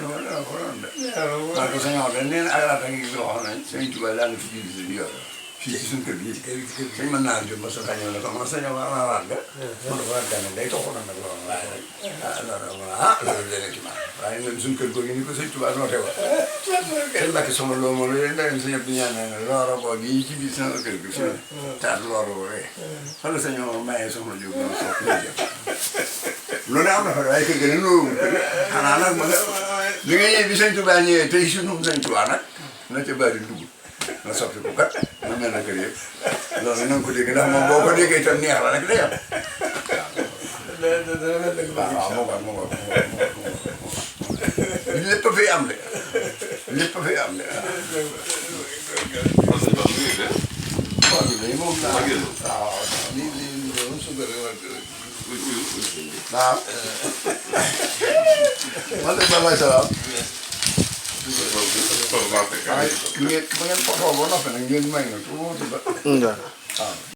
maa ko sañoon dañ leen alaata ngi loo xam ne sëñ Tuubaa daan na fi jiw si di yor fii ci suñu kër gi sëñ mën naa jot ba sa kañoo la ko man sañoon ma amaat nga man dafa war a gane day toxu na nag loolu waaye nag loolu dana ci man waaye ñun suñu kër googu ni ko sëñ Tuubaa noote wa sëñ Mbàkke sama loo ma lu leen da sëñ Abdou ñaan ne looro boo gi ci biir sama kër gi fi taat looro boobee fan la sañoo mayee soxna Jóob noonu toog ñu jëm lu ne am na fa waaye kër gi ne loolu xanaa nag ma bi nga ñëwee bi sëñ Tuubaa ñëwee tey sunu sëñ Tuubaa nag na ca bari dugg na soppi ko kat na mel na kër yëpp loolu na nga ko dégg ndax moom boo ko déggee itam neex la rek day am waaw moo lépp a fi am de lépp a fi am de waaw lii moom laa waaw lii doon sugar waaw man de balay salaam waaye ngeen ba ngeen foto ba noppi nag ngeen may na tuuti ba waaw